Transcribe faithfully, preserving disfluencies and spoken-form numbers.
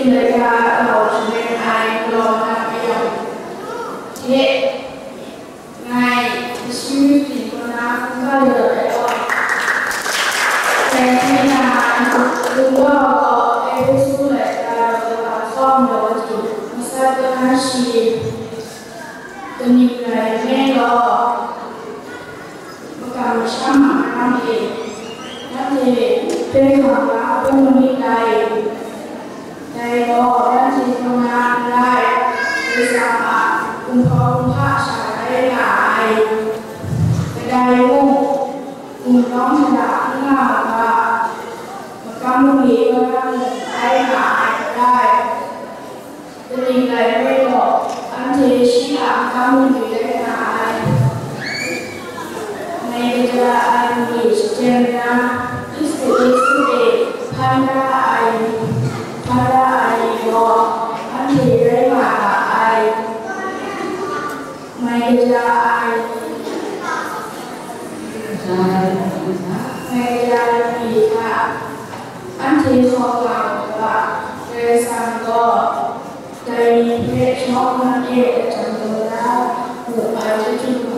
Laika rau shangleng ai galaw na mayam hte ngai Yesu Hkristu hpyi kaw na hkungga lalap ai gaw, dai hte na, hkungga gaw Ehpesu laika rau lata hkawm gaw matu masat kaw na shi, kaning rai nme law, makam masham a maram e, nanhte hpe hkam na hkrum manit dai. Dai gaw, nanhte hkrum na n rai, Karai Kasang a kumhpa kumhpa sha rai nga ai. Kadai mung, wunpawng hta n nga ga, makam mung e, mara mung rai nga ai, kadai. Kaning rai nme law, anhte shi a makam mung e rai nga ai. Mai kaja ai ni shachyen na, Hkristu Yesu e hpan da ai, hpan da ai ni gaw, anhte rai nga ga ai. Mai kaja ai, mai kaja ai ni hta, anhte hkawm nga ai hta, Karai Kasang gaw dai ni hpe shawng nnan e lajang taw na mu ai chyeju